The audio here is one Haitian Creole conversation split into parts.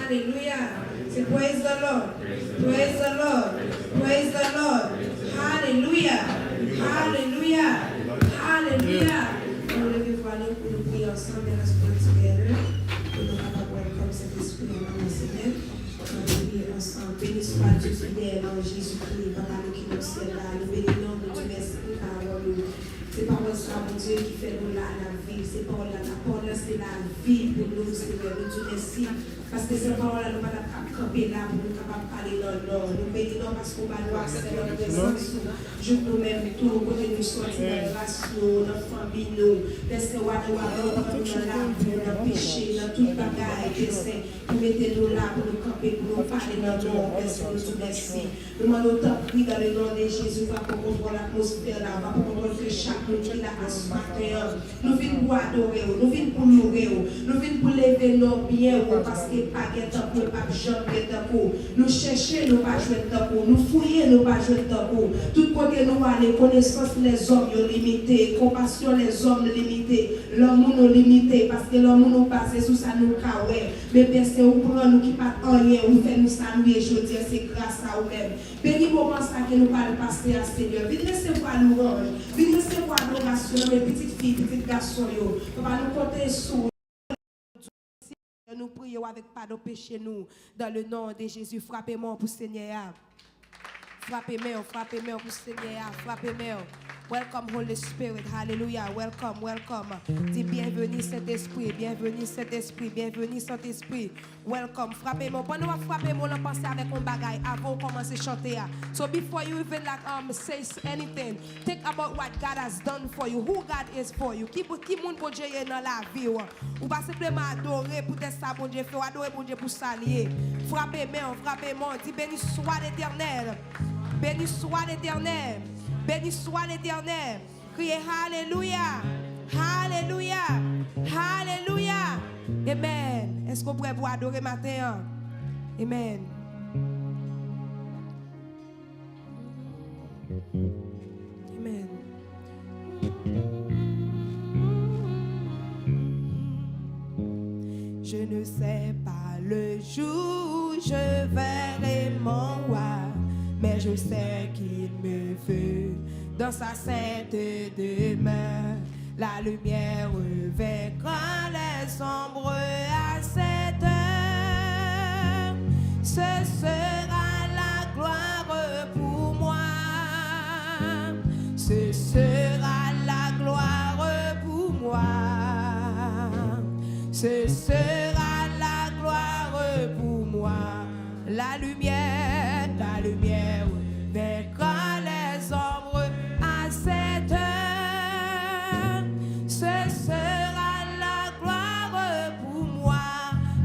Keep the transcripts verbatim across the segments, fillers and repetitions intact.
Alelouya. Se praise the Lord. Praise the Lord. Praise the Lord. Hallelujah. Hallelujah. Hallelujah. Nou leve vwa nou pou nou priye ansanm, let us pray together. Pou nou kapab welcome Sentespri a nan Senyè. Nou priye ansanm. Beni swa Dye fidèl an Jezikri, Papa nou ki nan syèl la. Nou beni non, nou di mèsi pou pawòl ou. Se pawòl sa, Bondye, ki fè nou la, n ap viv. Se pawòl la, la pawòl la, se lavi pou nou, Senyè. Nou di mèsi, paske san pawòl la, nou pa t ap ap kanpe la pou nou kapab pale nan non. Nou beni non, paske w ba nou aksè nan prezans ou. Jouk nou menm tou, kote nou sòti, nan ras nou, nan fanmi nou. Pè Sen, w ale w ale, w pran nou nan labou, nan peche, nan tout bagay, Pè Sen. Pou mete nou la, pou nou kanpe, pou nou pale nan non w, Pè Sen, nou di w mèsi. Nou mande w tanpri, dans le nom de Jésus, va pran kontwòl atmosfè la, va pran kontwòl ke chak moun ki la aswè maten an. Nou vin pou adore w, nou vin pou loure w, nou vin pou leve non byen wo, paske pa gen tankou w, p ap janm gen tankou w. Nou chèche, nou pa jwenn tankou w, nou fouye, nou pa jwenn tankou w. Tout kote nou ale, konesans lèzòm yo limite, konpasyon lèzòm limite, lanmou nou limite, paske lanmou nou baze sou sa nou ka wè. Men Pè Sen, ou pran nou ki pa t anyen, ou fè nou sa nou ye jodi a, se gras a ou menm. Beni moman sa ke nou pral pase a, Senyè. Vin resevwa lwanj, vin resevwa adorasyon nan men pitit fi, pitit gason yo. Papa, nou konte sou ou. Nou priye w avèk padon peche nou. Dans le nom de Jésus, frape men w pou Senyè a. Frape men w, frape men w pou Senyè a, frape men w. Welcome, Holy Spirit. Hallelujah. Welcome, welcome. Di, byenveni, Sentespri, byenveni, Sentespri, byenveni, Sentespri. Welcome. Frape men w. Pandan w ap frape men w, w lan panse avèk yon bagay avan w kòmanse chante a. So before you even, like, um, say s-, anything, think about what God has done for you, who God is for you. Ki, ki moun Bondye ye nan lavi w. Ou pa senpleman adore poutèt sa Bondye fè w, adore Bondye pou sa l ye. Frape men w, frape men w, di, beni swa Letènèl. Beni swa Letènèl. Beni swa Letènèl. Kriye, alelouya. Alelouya. Alelouya. Amen. Èske w prè pou adore maten an? Amen. Amen. Je ne sais pas le jour où je verrai mon roi, mais je sais qu'il me veut dans sa sainte demeure. La lumière vaincra les ombres à cette heure. Ce sera la gloire pour moi. Ce sera la gloire pour moi. Ce sera la gloire pour moi. La lumière, la lumière vaincra les ombres à cette heure. Ce sera la gloire pour moi.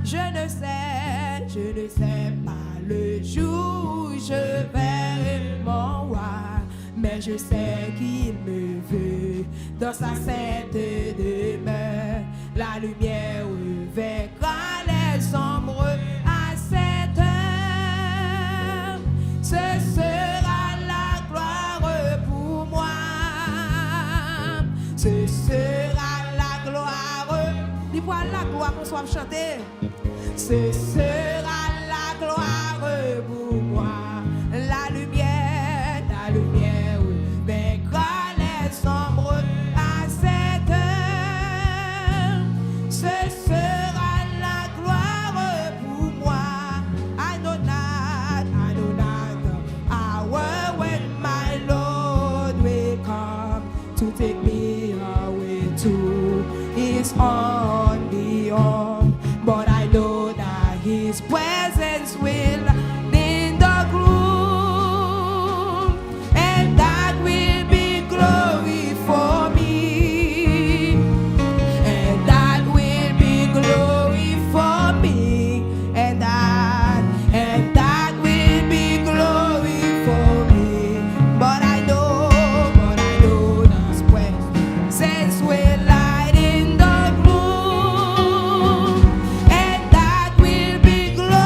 Je ne sais, je ne sais pas le jour où je verrai mon roi, mais je sais qu'il me veut dans sa sainte demeure. La lumière vaincra les ombres à cette heure. Ce sera la gloire pour moi. Ce sera la gloire. Li pral la glwa konsa w ap chante. Ce sera la gloire pour moi. La lumière, la lumière vaincra les ombres à cette heure. Ce sera la gloire pour moi. I know not, I know not the hour when my Lord will come to take me away to his only home. But I know that his presence will in the gloom, and that will be glory for me. And that will be glory for me. And that, and that will be glory for me. But I know, but I know the presence will light in the gloom, and that will be glory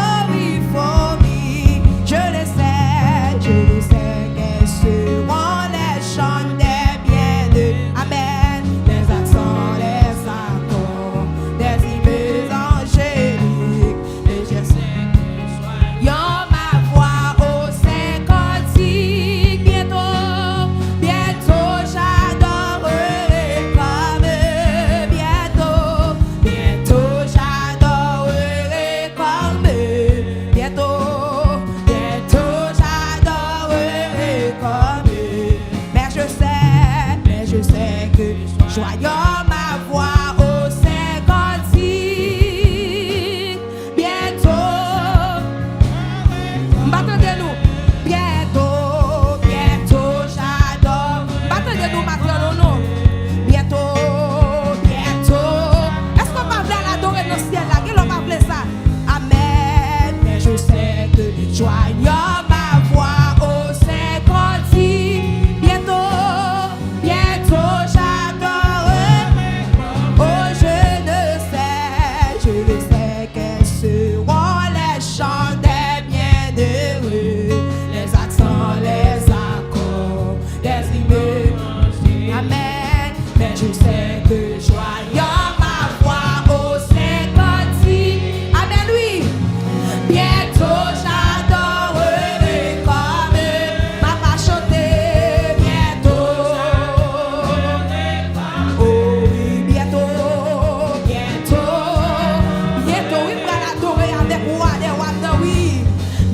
Des rois dedans, oui.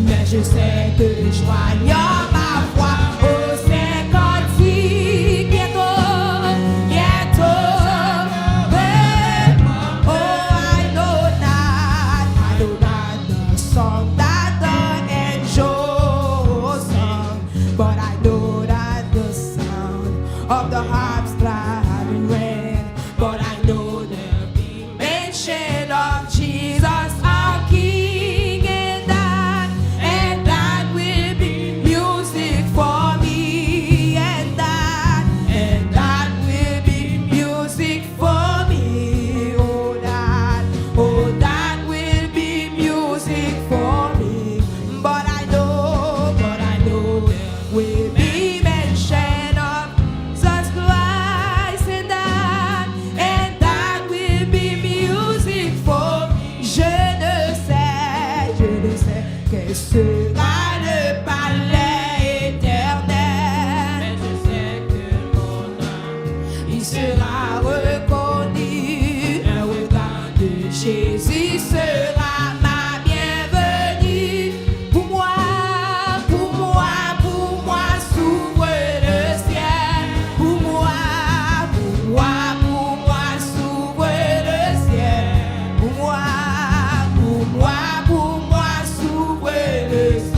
Mais je sais que je joignant ma voix au Saint-Cantique, bientôt, bientôt, oh, I know not, I know not the song that the angels sung, but I know that the sound of the harps that ring, but I know the mention of Jesus our King, and that, and that will be music for me, and that, and that will be music for me, oh that, oh that will be music for me, but I know, but I know will be mention of Jesus Christ, and that, and that will be music for me. Je ne sais, je ne sais quel sera le palais éternel. Mais je sais que mon âme y sera reconnue. Un regard de Jésus sera ma bienvenue. Pour moi, pour moi, pour moi s'ouvre le ciel. Pour moi, pour moi, pour moi s'ouvre le ciel. Pour moi, pour moi, pour moi s'ouvre le ciel.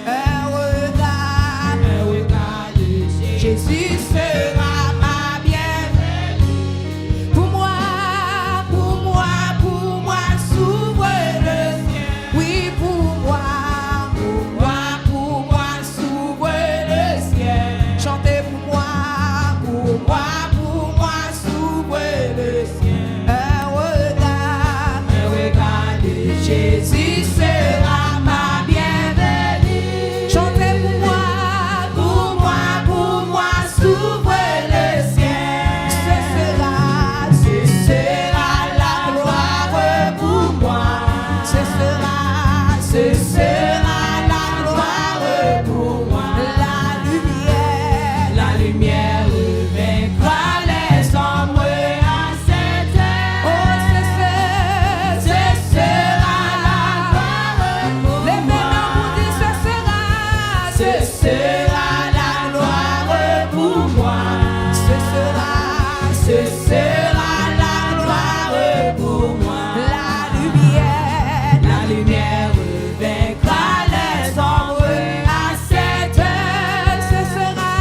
Un regard, un regard de Jésus sera ma bienvenue. Pour moi, pour moi, pour moi s'ouvre le ciel. Oui, pour moi, pour moi, pour moi s'ouvre le ciel. Chantez pour moi, pour moi, pour moi s'ouvre le ciel. Un regard, un regard de Jésus sera ma bienvenue. Chantez pour moi, pour moi, pour moi s'ouvre le ciel. Ce sera, ce sera la gloire pour moi. Ce sera, ce sera la gloire pour moi. La lumière, la lumière vaincra les ombres à cette heure. Oh, ce, ce, ce sera la gloire pour moi. Lève men w pou di, ce sera, ce sera la gloire pour moi. Ce sera, ce sera la gloire pour moi. La lumière, la lumière vaincra les ombres à cette heure. Ce sera,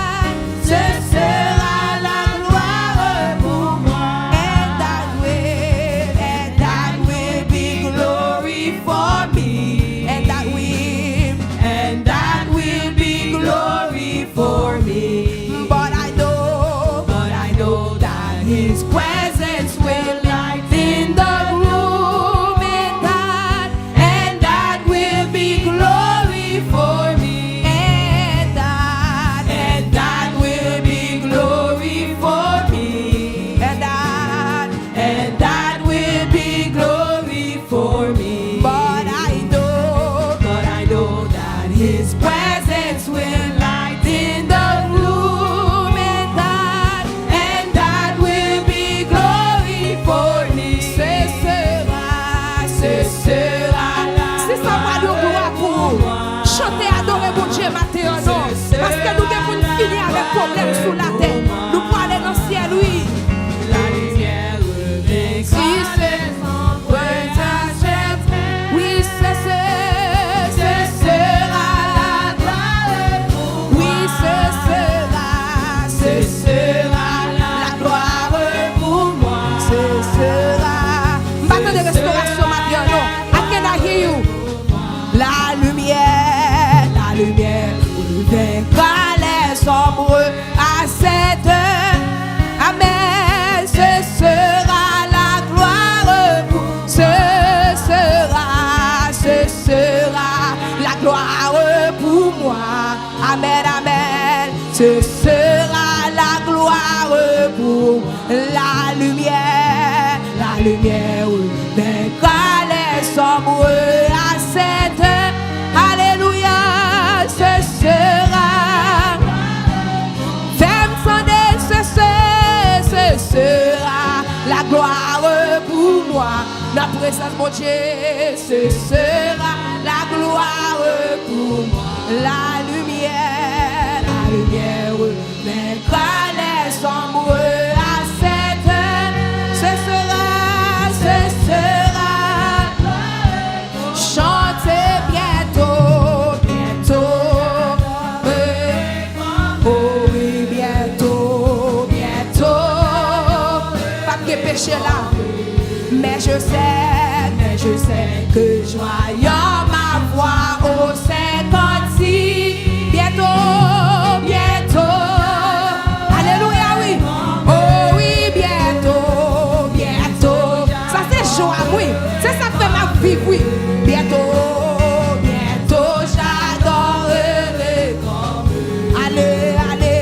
ce sera la gloire pour moi. And that will, and that will be glory for me. And that will, and that will be glory for me. But I know, but I know that His presence will lighten the gloom, and that, and that will be glory for me. And that, and that will be glory for me. And that, and that will be glory for me. But I know, but I know that His presence will lighten the gloom, and that, and that will be glory for me. Ce sera, ce sera la. Si sa pa yon glwa pou ou, chante, adore Bondye maten an non. Paske nou gen pou n fini avèk pwoblèm sou latè. Nou prale nan syèl, wi. La lumière revient. Si se Oui, se, se, se, se sera la gloire pour moi. Oui, ce sera, ce sera la gloire pour moi. Ce sera. M pa tande restorasyon maten an non. I cannot hear you. La lumière, la lumière vaincra les ombres à cette heure. Amen. Ce sera la gloire pour, ce sera, ce sera la gloire pour moi. Amen, amen. Ce sera la gloire pour la lumière. La lumière vaincra les ombres à cette heure. Alléluia, ce sera. Fè m tande, ce, ce, ce sera la gloire pour moi. Nan prezans Bondye, ce sera. La lumière, la lumière vaincra les ombres à cette heure. Ce sera, ce sera. Chantez bientôt, bientôt. Oh oui, bientôt, bientôt. Pa t gen peche la. Mais je sais, mais je sais que je vais ma voix au cinquante-six. Bientôt, bientôt. Alléluia, oui. Oh oui, bientôt, bientôt. Sa se jwa m, wi. Se sa k fè m ap viv, wi. Bientôt, bientôt, j'adorerai. Allez, allez.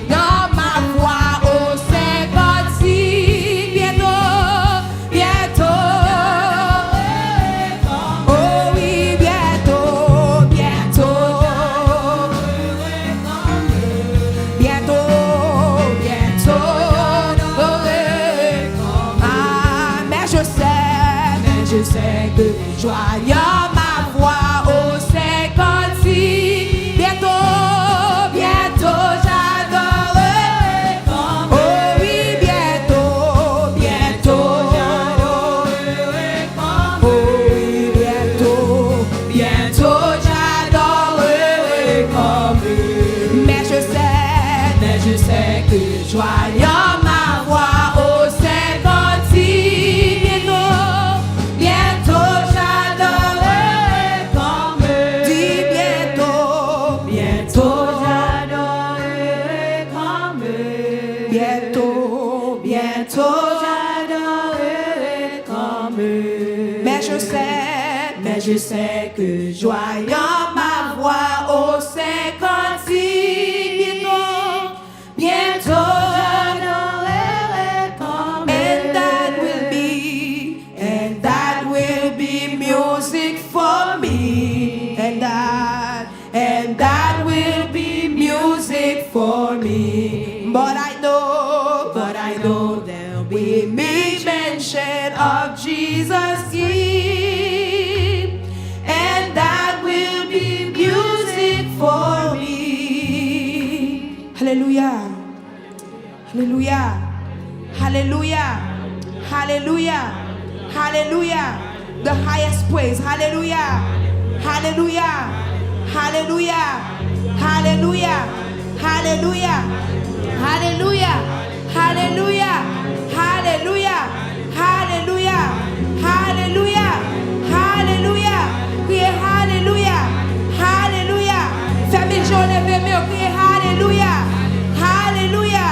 Dans ma voix au cinquante-six, bientôt, bientôt. Oh oui, bientôt, bientôt. Bientôt, bientôt. Ah, mais je sais, mais je sais que je vais ma voix au cinquante-six. Bientôt, bientôt, j'adorerai. Oh oui, bientôt, bientôt. Oh oui, bientôt, bientôt, j'adorerai comme eux. Mais je sais, mais je sais que je vais ma voix au cinquante-six. Bientôt, bientôt, j'adorerai comme eux. Dis bientôt, bientôt, j'adorerai comme eux. Bientôt, bientôt, j'adorerai comme eux. Mais je sais, mais je sais que je vais ma voix au cinquante-six. Bientôt, bientôt, j'adorerai comme eux. And that will be, and that will be music for me. And that And that will be music for me. But I know, but I know there'll be me mention of Jesus' name. And that will be music for me. Hallelujah. Hallelujah. Hallelujah. Hallelujah. Hallelujah. The highest praise. Hallelujah. Hallelujah. Hallelujah. Hallelujah. Hallelujah. Hallelujah. Hallelujah. Hallelujah. Hallelujah. Hallelujah. Hallelujah. Kriye hallelujah. Hallelujah. Fèmen je w, leve men w, kriye hallelujah. Hallelujah.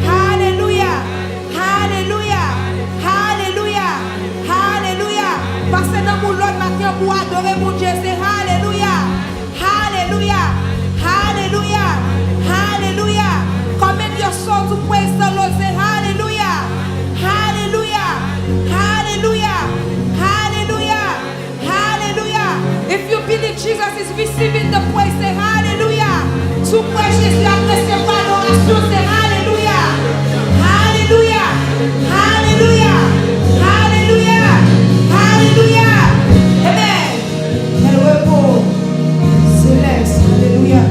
Hallelujah. Hallelujah. Hallelujah. Hallelujah. Pase nan moun lòt maten pou adore Bondye, se hallelujah. Hallelujah. Hallelujah. Hallelujah. Command your soul to praise the Lord. Say hallelujah. Hallelujah. Hallelujah. Hallelujah. Hallelujah. If you believe Jesus is receiving the praise, say hallelujah. Si w kwè Jezi ap resevwa adorasyon, se hallelujah. Hallelujah. Hallelujah. Hallelujah. Hallelujah. Amen. Kèl repo selès. Alelouya.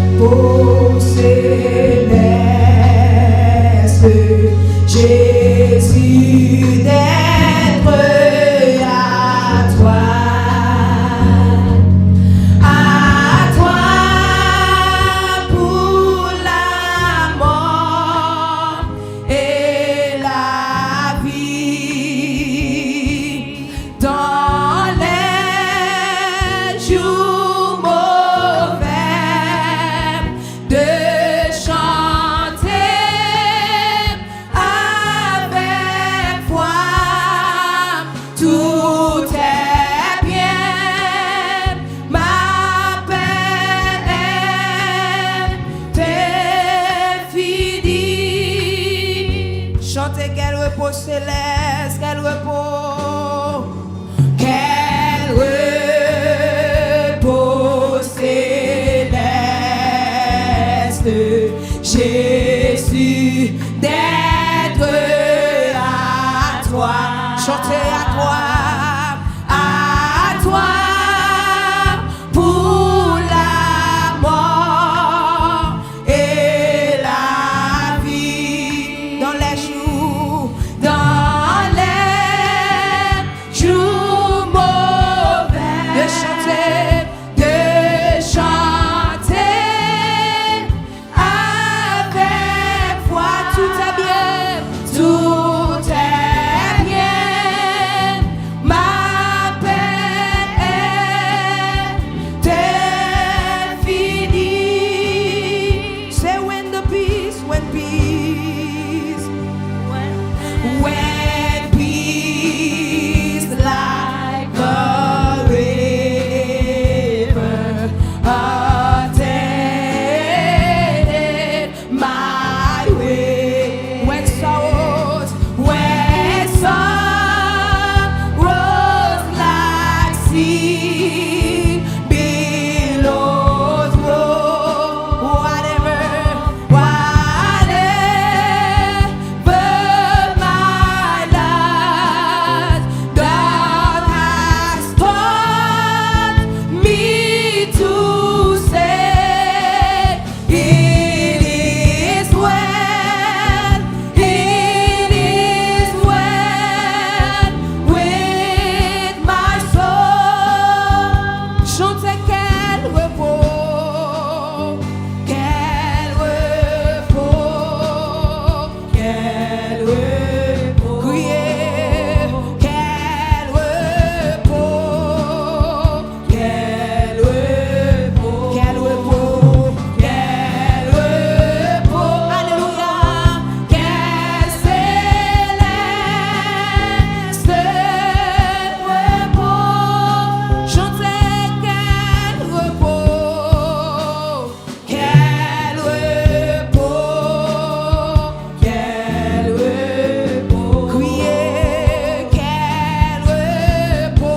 Repo selès, Jésus, d'être à toi, à toi pour la mort et la vie. Dans les jours mauvais, de chanter avec foi. Tout est bien, ma peine est finie. Chante, quel repos céleste, quel repos. Quel repos céleste, Jésus, Chante à toi, à toi pour la mort et la vie. Dans les jours, dans les jours mauvais, de chanter, de chanter avec foi, tout est bien, tout est bien, ma paix est infinie. Say, when the peace, when peace, when peace like a river attended my way. When sorrows, when sorrows like sea billows roll, whatever, whatever my lot, God has taught me to say, it is well, it is well with my soul. Chante, quel repos, quel repos, quel repos. Criez, quel repos, quel repos, quel repos, quel repos. Alléluia. Quel céleste repos. Chante, quel repos. Quel repos, quel repos. Criez, quel repos.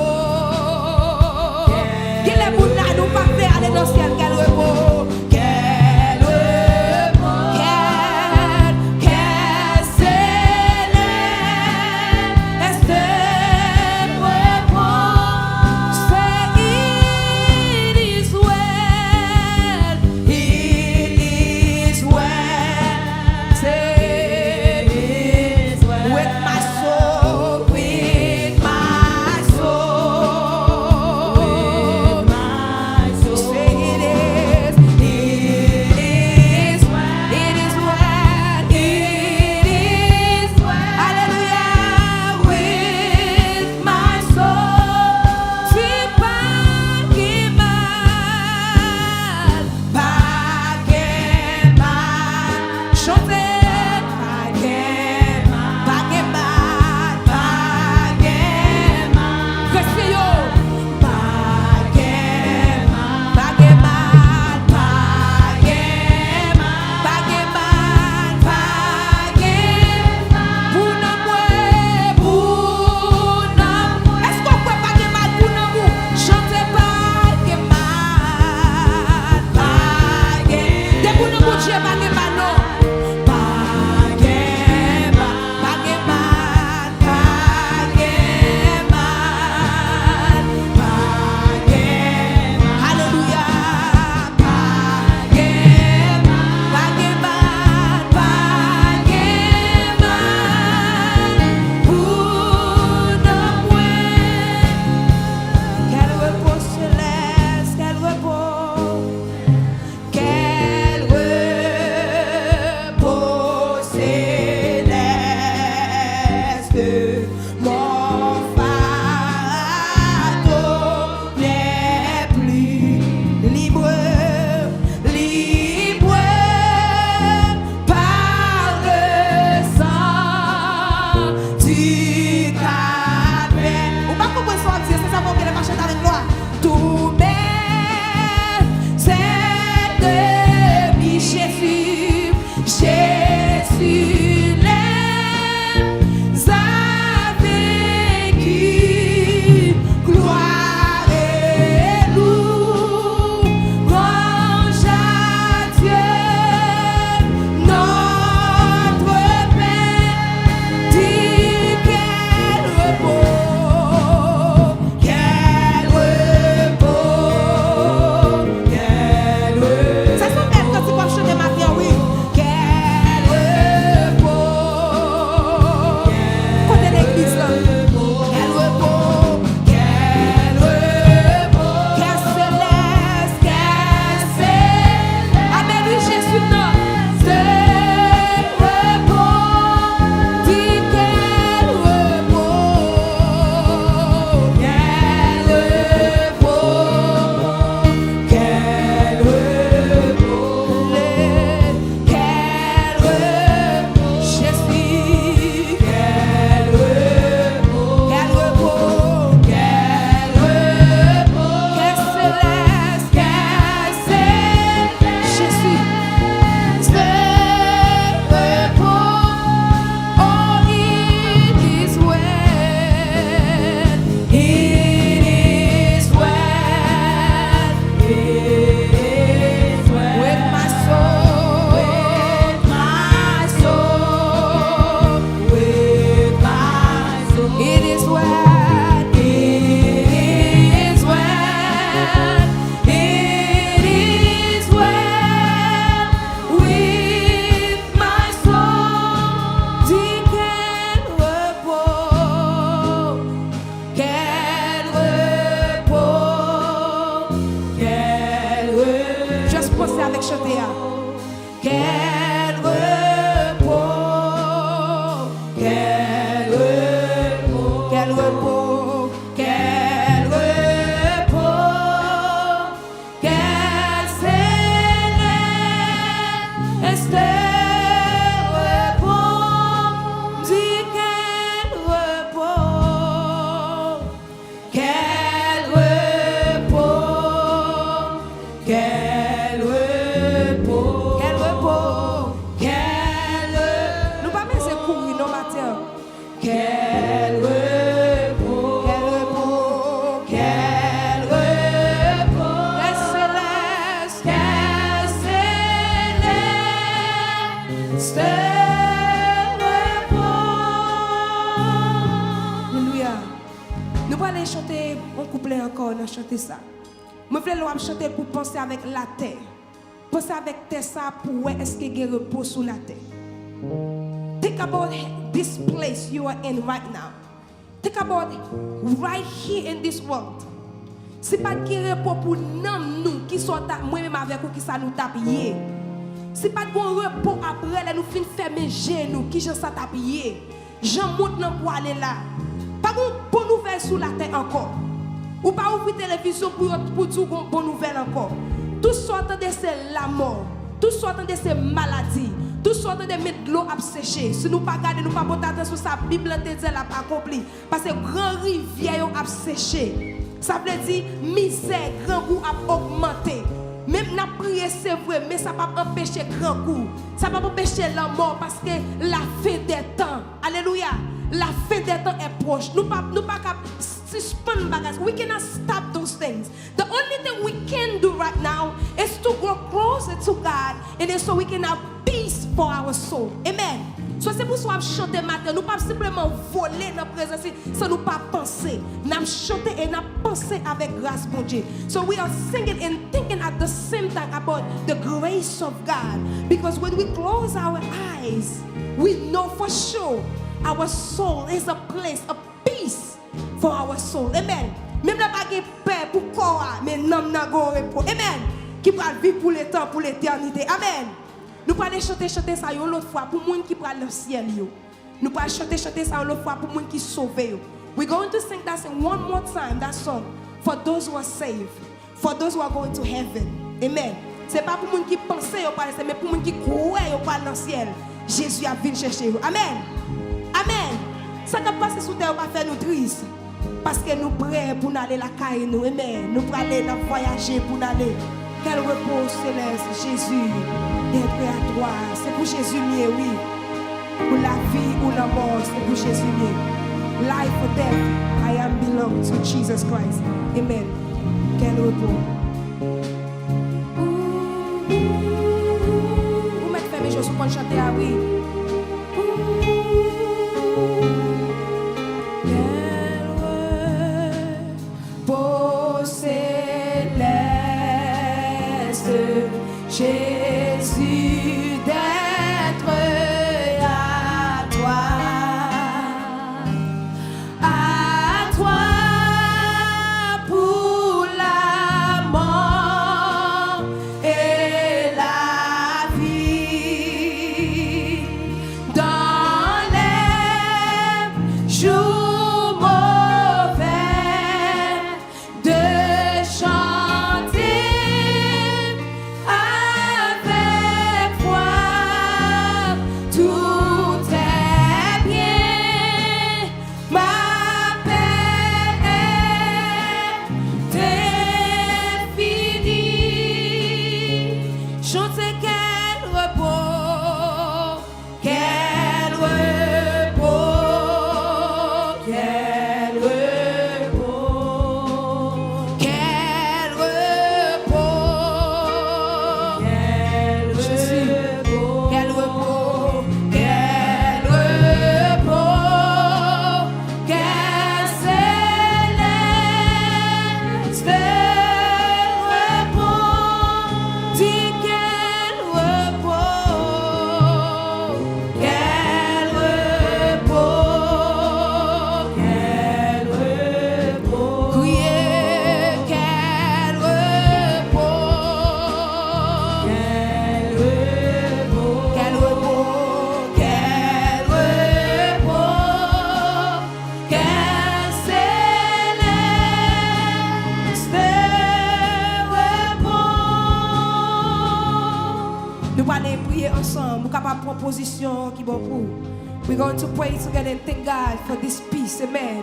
Genlè moun la nou pa fè ale nan syèl, quel repos. Quel repos, quel, quel céleste repos. Say, it is well, it is well. Say, it is well with my soul, with my soul, with my soul. Say, it is, it is well, it is well, it is well. Alléluia, with my soul. Si pa gen mal, pa gen mal. Chante. Pa gen mal, pa gen mal, pa gen mal. Kretyen yo. Pa gen mal, pa gen mal, pa gen mal, pa gen mal, pa gen mal. Pou nanm mwen, pou nanm mwen. Èske w kwè pa gen mal pou nanm ou? Chante pa gen mal, pa gen. Depi w nan Bondye, pa gen mal non. Pa gen mal, pa gen mal, pa gen mal, pa gen mal. Alelouya. Pa gen mal, pa gen mal, pa gen mal pou nanm mwen. Quel repos céleste, quel repos. Quel repos, Quel repos, quel repos, quel repos, quel repos, quel céleste repos, dis quel repos. Quel repos, quel repos, quel repos, quel re-, nou pa bezwen kouri non maten an. Quel repos, quel repos, quel repos, quel céleste, quel céleste repos. Alelouya. Nou prale chante yon kouplè ankò nan chante sa. Mwen vle lè w ap chante l pou w panse avèk latè. Panse avèk tè sa pou w wè èske gen repo sou latè. Think about this place you are in right now. Think about right here in this world. Si pa t gen repo pou nanm nou, ki sa w t ap, mwen menm avèk ou, ki sa nou t ap ye? Si pa t gen repo apre lè nou fin fèmen je nou, ki jan sa t ap ye? Jan mond lan pwale la, pa gen bon nouvèl sou latè ankò. Ou pa ouvri televizyon pou yo, pou di w gen bon nouvèl ankò. Tout sa w tande se lamò. Tout sa w tande se maladi. Tout sa w tande men dlo ap seche. Si nou pa gade, nou pa pote atansyon sa Bib lan te di l ap akonpli. Paske gran rivyè yo ap seche. Sa vle di, mizè, grangou ap ogmante. Menm n ap priye, se vre, men sa p ap anpeche grangou. Sa p ap anpeche lanmò, paske la fin dè tan. Alelouya! La fin dè tan è pwòch. Nou pa, nou pa ka sispann bagay. We cannot stop those things. The only thing we can do right now is to grow closer to God, and then so we can have peace for our soul. Amen. So, se pou sa w ap chante maten, nou p ap senpleman vole nan prezans li san nou pa panse. N ap chante e n ap panse avèk gras Bondye. So, we are singing and thinking at the same time about the grace of God. Because when we close our eyes, we know for sure our soul is a place of peace for our soul. Amen. Menm lè pa gen pè pou kò a, men nanm nan gen yon repo. Amen. Ki pral viv pou letan, pou letènite. Amen. Nou prale chante chante sa yon lòt fwa pou moun ki pral nan syèl yo. Nou pral chante chante sa yon lòt fwa pou moun ki sove yo. We going to sing that song one more time, that song for those who are saved, for those who are going to heaven. Amen. Se pa pou moun ki panse yo pral nan syèl, men pou moun ki kwè yo pral nan syèl. Jezi ap vin chèche yo. Amen. Amen. Sa k ap pase sou tè yo pa fè nou tris. Paske nou prè pou n ale lakay nou. Amen. Nou prale, n ap vwayaje pou n ale. Quel repos céleste, Jésus, d'être à toi. Se pou Jezi m ye, wi. Ou lavi, ou lanmò, se pou Jezi m ye. Life or death, I am belong to Jesus Christ. Amen. Quel repos. Ou mèt fèmen je w si w konn chante a, wi. Quel repos céleste, Jésus, d'être à toi, à toi pour la mort et la vie. Ansanm, ou kapab pran pozisyon ki bon pou ou. We're going to pray together and thank God for this peace. Amen.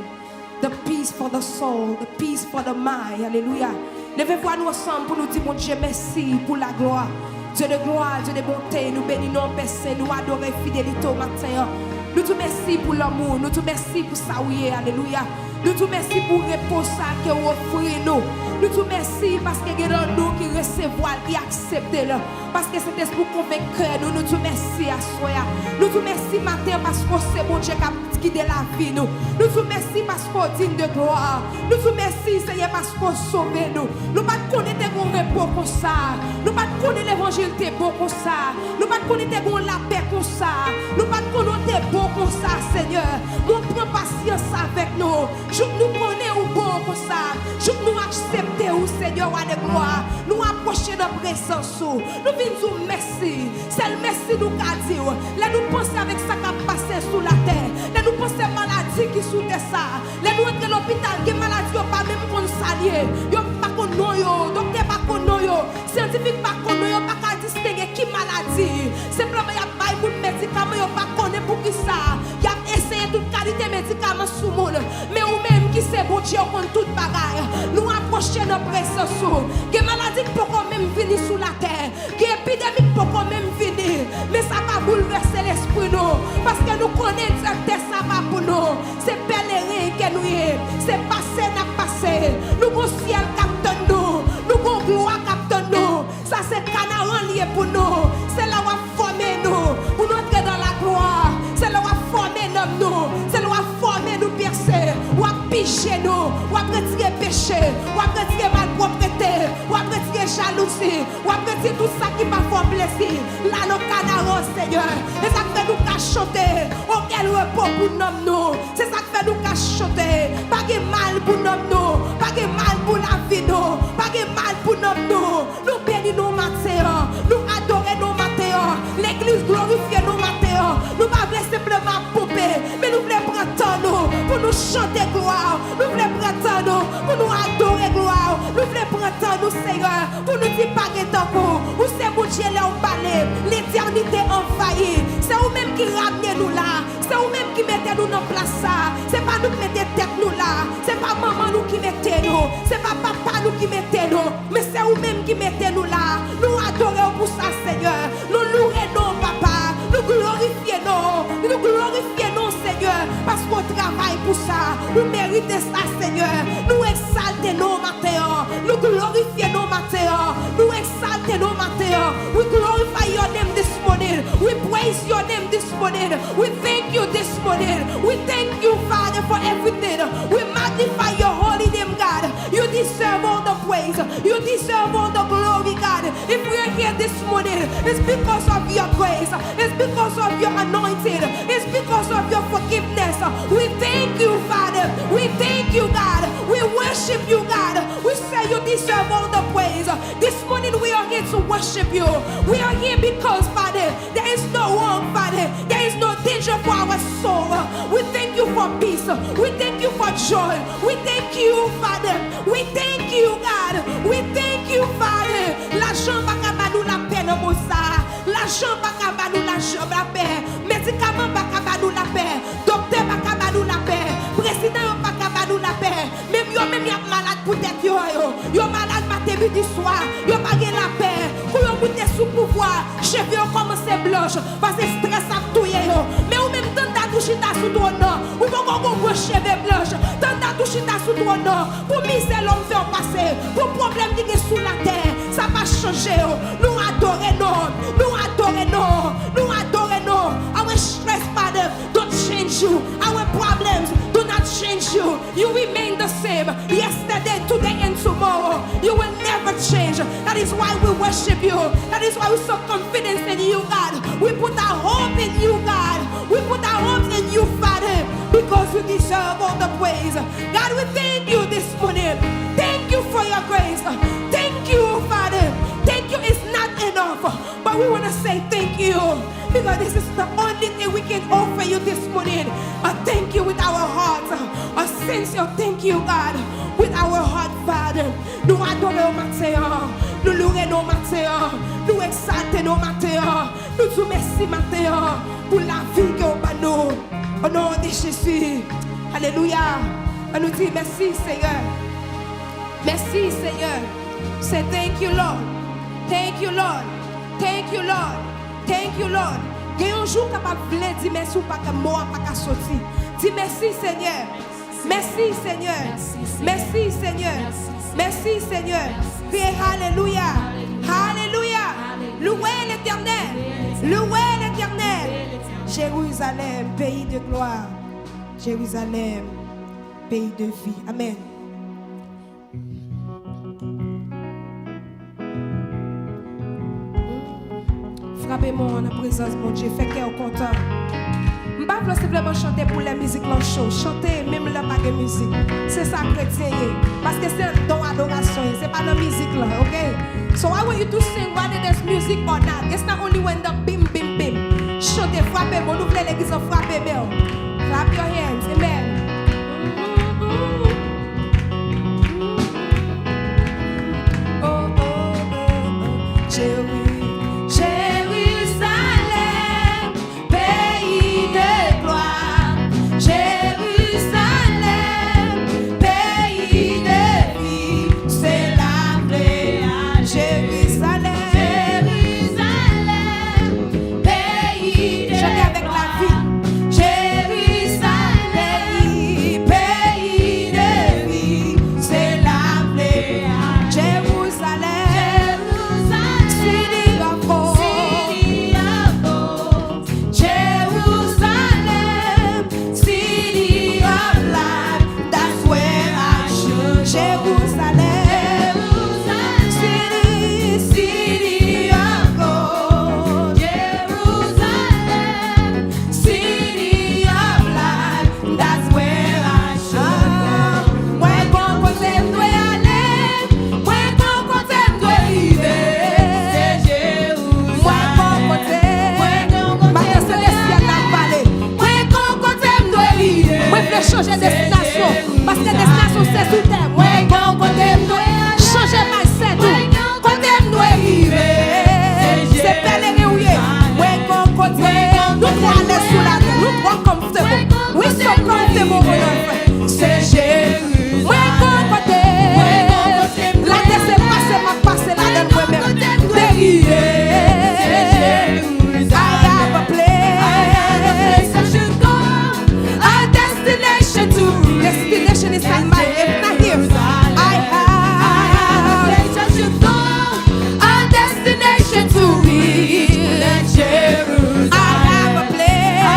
The peace for the soul, the peace for the mind. Alelouya. Leve vwa nou ansanm pou nou di Bondye mèsi pou laglwa. Dye de glwa, Dye de bonte, nou beni non Pè Sen, nou adore fidelite w maten an. Nou di w mèsi pou lanmou, nou di w mèsi pou sa w ye. Alelouya. Nou di w mèsi pou repo sa ke w ofri nou. Nou di w mèsi paske gen nan nou ki resevwa l, ki aksepte l. Paske Sentespri w konvenk kè nou, nou di w mèsi aswè a. Nou di w mèsi maten an paske w se Bondye k ap gide lavi nou. Nou di w mèsi paske w diy de glwa. Nou di w mèsi, Senyè, paske w sove nou. Nou pa t konnen te gen yon repo konsa. Nou pa t konnen levanjil te bon konsa. Nou pa t konnen te gen yon lapè konsa. Nou pa t konnen w te bon konsa, Senyè. Men w pran pasyans avèk nou. Jouk nou konnen ou bon konsa. Jouk nou aksepte ou, Senyè, Wa de glwa. Nou apwoche nan prezans ou. Nou vin di w mèsi. Sèl mèsi nou ka di w. Lè nou panse avèk sa k ap pase sou latè, lè nou panse maladi ki sou tè sa, lè nou antre lopital, gen maladi yo pa menm konn sa l ye. Yo pa konn non yo, doktè pa konn non yo, syantifik pa konn non yo, pa ka distenge ki maladi. Senpleman, y ap bay moun medikaman, yo pa konnen poukisa. Y ap eseye tout kalite medikaman sou moun. Men ou menm ki se Bondye, ou konn tout bagay. Nou apwoche nan prezans ou. Gen maladi k poko menm vini sou latè. Gen epidemi k poko menm vini. Men sa pa boulvèse lespri nou. Paske nou konnen direktè sa pa pou nou. Se pèleren ke nou ye. Se pase n ap pase. Nou gon syèl k ap tann nou. Nou gon glwa k ap tann nou. Sa se kanaran l ye pou nou. Se la w ap fòme nou pou nou antre nan laglwa. Se la w ap fòme nanm nou. Se la w ap fòme nou, Pè Sen. W ap pije nou. W ap retire peche. W ap retire malpwòpte. W ap retire jalouzi. W ap retire tout sa ki pa fè w plezi. La nan kanaran, Senyè. E sa k fè nou ka chante. O, kèl repo pou nanm nou. Se sa k fè nou ka chante. Pa gen mal pou nanm nou. Pa gen mal pou lavi nou. Pa gen mal pou nanm nou. Nou beni non maten an. Nou adore non maten an. Legliz glorifye non maten an. Nou pa vle senpleman ap ponpe, men nou vle pran tan nou pou nou chante glwa w. Nou vle pran tan nou pou nou adore glwa w. Nou vle pran tan nou, Senyè, pou nou di pa gen tankou w. Ou se Bondye lè w pale. Letènite anvayi. Se ou menm ki ramne nou la. Se ou menm ki mete nou nan plas sa. Se pa nou ki mete tèt nou la. Se pa manman nou ki mete nou. Se pa papa nou ki mete nou. Men se ou menm ki mete nou la. Nou adore w pou sa, Senyè. Nou louwe non w, Papa. Nou glorifye non w. Nou glorifye non w, Senyè, paske w travay pou sa. Ou merite sa, Senyè. Nou egzalte non w maten an. Nou glorifye non w maten an. Nou egzalte non w maten an. We glorify your name this morning. We praise your name this morning. We thank you this morning. We thank you, Father, for everything. We magnify your holy name, God. You deserve all the praise. You deserve all the glory, God. If we are here this morning, it's because of your grace. It's because of your anointing. It's because of your forgiveness. We thank you, Father. We thank you, God. We worship you, God. We say you deserve all the praise. This morning we are here to worship you. We are here because, Father, there is no wrong, Father. There is no danger for our soul. We thank you for peace. We thank you for joy. We thank you, Father. We thank you, God. We thank you, Father. Lajan pa ka ba nou lapè nan mond sa. Lajan pa ka ba nou lajan, lapè. Medikaman pa ka ba nou lapè. Doktè pa ka ba nou lapè. Prezidan yo pa ka ba nou lapè. Menm yo menm y ap malad pou tèt yo a yo. Yo malad maten, midi, swa. Yo pa gen lapè. Kou yon moun te sou pouvwa, cheve yo kòmanse blanch. Paske estrès ap touye yo. Men ou menm, tann dat ou chita sou twòn nan, ou poko gon gwo cheve blanch. Tann dat ou chita sou twòn nan, pou mizè lòm fè w pase, pou pwoblèm ki gen sou latè, sa pa chanje yo. Nou adore non, nou adore non, nou adore non. Our stress, Father, don't change you. Our problems do not change you. You remain the same yesterday, today, and tomorrow. You will never change. That is why we worship you. That is why we so confident in you, God. We put our hope in you, God. We put our hopes in you, Father, because you deserve all the praise. God, we thank you this morning. Thank you for your grace. Thank you, Father. Thank you is not enough, but we want to say thank you because this is the only thing we can offer you this morning. A thank you with our hearts. A say Say thank you, God, with our heart, Father. Nou adore w maten an. Nou loure nou maten an. Nou egzalte nou maten an. Nou di w mèsi maten an pou lavi ke w ban nou. O non de Jezi. Alelouya. An nou di mèsi, Senyè. Mèsi, Senyè. Say thank you, Lord. Thank you, Lord. Thank you, Lord. Thank you, Lord. Gen yon jou w kapab vle di mèsi, ou pa ka, mo a pa ka soti. Di mèsi, Senyè. Mèsi, Senyè. Mèsi, Senyè. Mèsi, Senyè. Kriye alelouya. Alelouya. Louez l'Éternel. Louez l'Éternel. Jérusalem, pays de gloire. Jérusalem, pays de vie. Amen. Frape men w nan prezans Bondye, fè kè w kontan. M pa vle w senpleman chante pou lè mizik lan cho. Chante menm lè pa gen mizik. Se sa kretyen ye. Paske se yon don adorasyon ye, se pa nan mizik lan, oke? So I want you to sing whether there's music or not. It's not only when the bim, bim, bim. Chante, frape men w, nou vle legliz lan frape men w. Clap your hands, amen. Oh, oh, oh, oh. Jéru-, Jérusalem, pays de gloire. Jérusalem, pays de vie, c'est la paix à Jérusalem. Jérusalem, pays de gloire. Chante avec la vie. Jérusalem, pays, pays de vie, c'est la paix à Jérusalem. Jérusalem, city of hope. City of hope. Jerusalem, city of light, that's where I should go. Jerusalem, city, city of gold. Jerusalem, city of light, that's where I should go. Mwen gon kote m dwe ale, mwen gon kote m dwe rive. Se Jerizalèm. Mwen gon kote, mwen gon kote, maten se de syèl n ap pale. Mwen gon kote m dwe rive. Mwen vle chanje destinasyon, paske destinasyon se sou tè. Mwen gon kote m dwe chanje mindset ou. Kote m dwe rive, se pèleren ou ye. Mwen gon kote, nou twò alèz sou latè, nou twò comfortable. We so comfortable on earth. Se Jezi. Mwen gon kote, latè se pase m ap pase ladan l mwen menm. Derive. I have a place. A destination to reach. Destination is not mine, it's not here. I have a destination to reach. I have a place.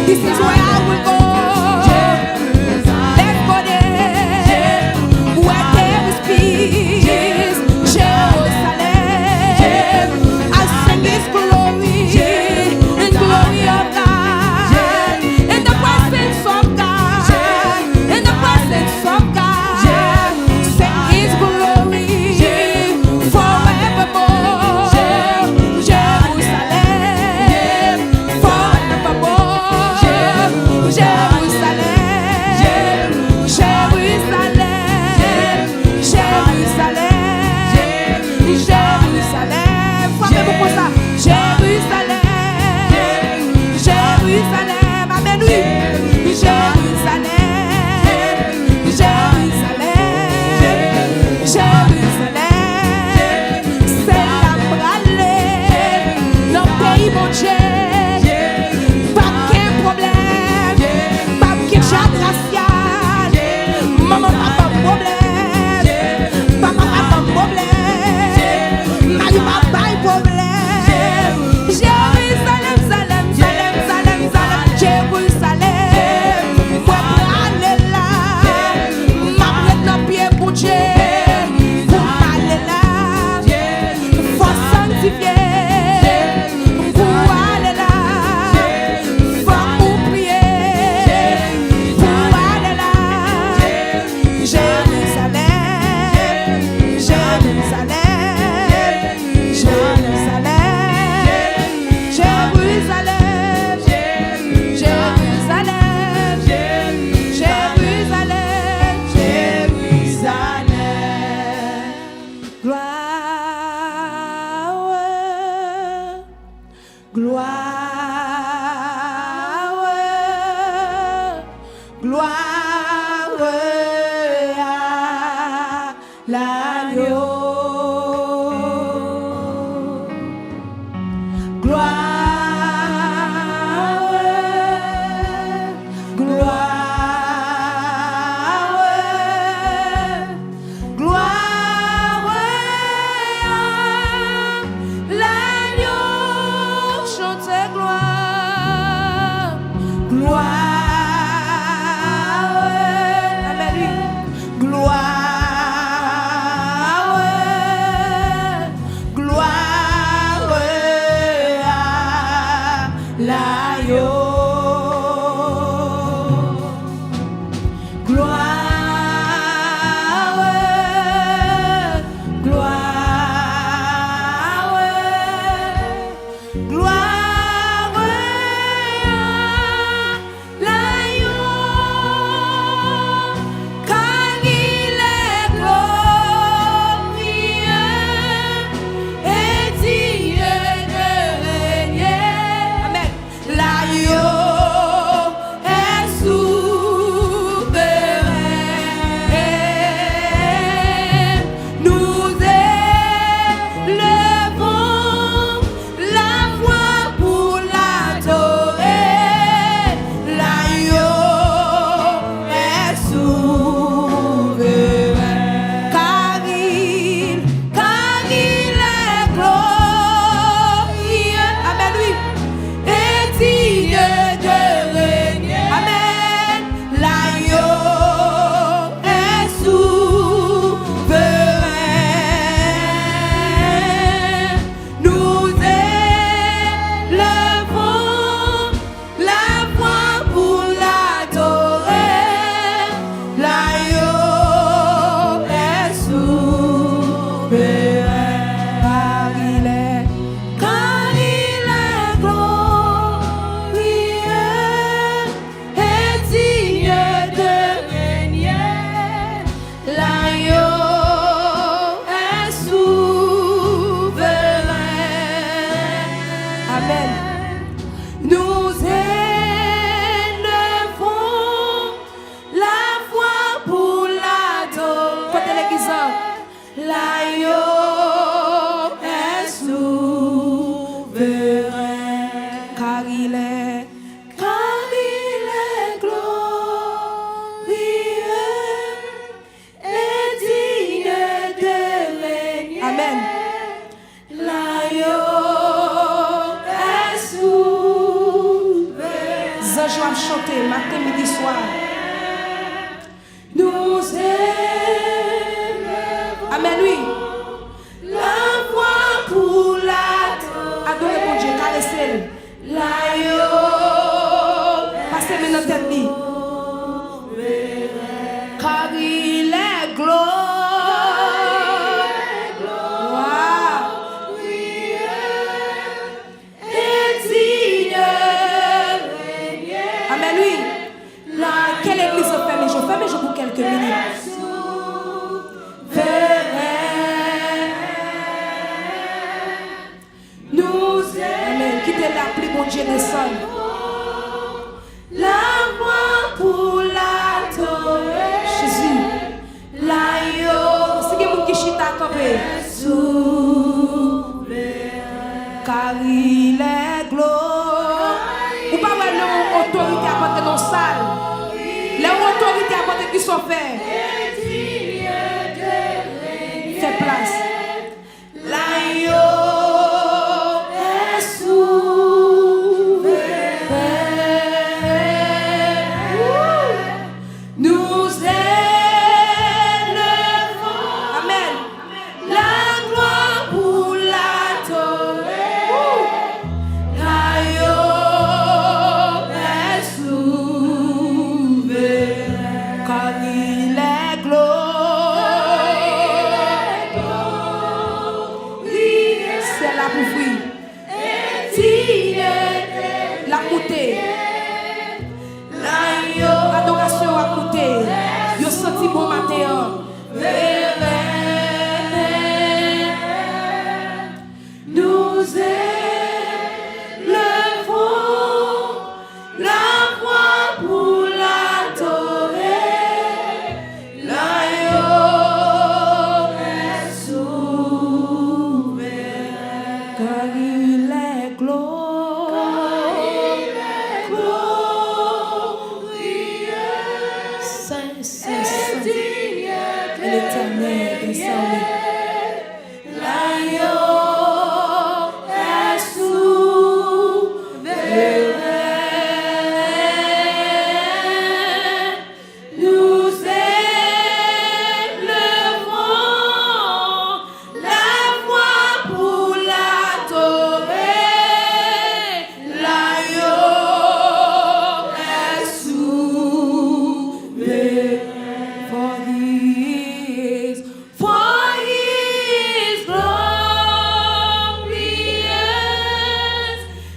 This is where I will go. Let's go there. Where there is peace. Jerusalem. I sing His glory. In glory of God. In the presence of God. In the presence of God. Sing His glory forevermore. Jerusalem, forevermore. Jerusalem, Jerusalem, Jerusalem, Jerusalem. Frape pou konsa. Jerusalem, Jerusalem, amen, wi. Jerusalem, Jerusalem, Jerusalem, se la m prale nan peyi Bondye. Pa gen pwoblèm, pa gen djad rasyal. Manman pa ban m pwoblèm, papa pa ban m pwoblèm, mari pa bay pwoblèm. Jerusalem, Salem, Salem, Salem, Salem, Jerusalem. Mwen prale la, m ap ret nan pye Bondye pou m ale la. Fò w sanktifye pou w ale la. Fò w priye pou w ale la. Jerusalem, Jerusalem, Jerusalem, Jerusalem, Jerusalem, Jerusalem, Jerusalem. Gloire, gloire, gloire à l'agneau. Gloire, gloire, gloire à l'agneau. Chante gloire, gloire, amen, wi. Gloire. W ap chante maten, midi, swa. Nous élevons Amèn, wi. La voix pour la Adore Bondye, karese l. Pase men nan tèt li. Car il est glorieux. Wow. Amèn, wi. Kè legliz yo fèmen je w, fèmen je w pou kèlke minit. Amèn. Kite lapli Bondye desann. Jezi. Si gen moun ki chita, kanpe. Car il est glorieux. Ou pa wè lè yon otorite ap antre nan sal? Lè yon otorite ap antre, kisa w fè? Fè plas. Nous élevons Amèn. La gloire pour l'adorer. Car il est souverain. Car il est glorieux. Syèl la ap ouvri. L ap moute. Adorasyon yo ap moute. Yo santi bon maten an. Nous élevons la voix pour l'adorer. L'agneau est souverain, car il est glorieux. Saint, saint, saint est l'Éternel des armées. L'agneau est souverain. Nous élevons la voix pour l'adorer. L'agneau est souverain. For he is For he is glorious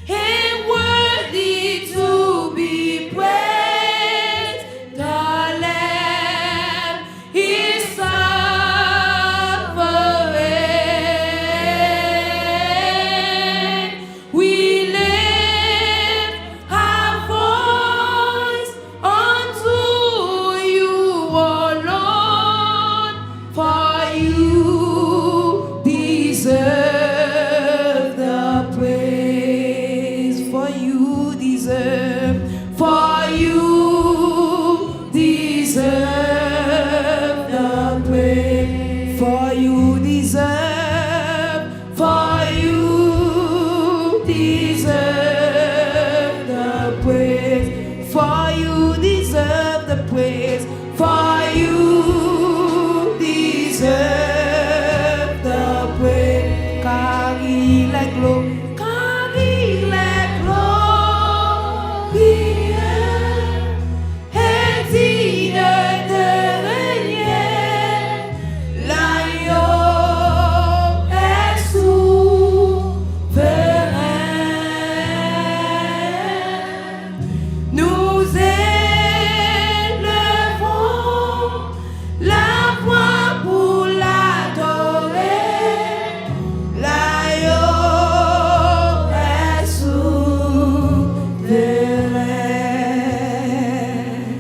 and worthy to be praised. The Lamb is suffering. We lift our voice unto you, O Lord, for you deserve the praise, for you deserve, for you deserve the praise, for you deserve, for you deserve the praise, for you deserve the praise, for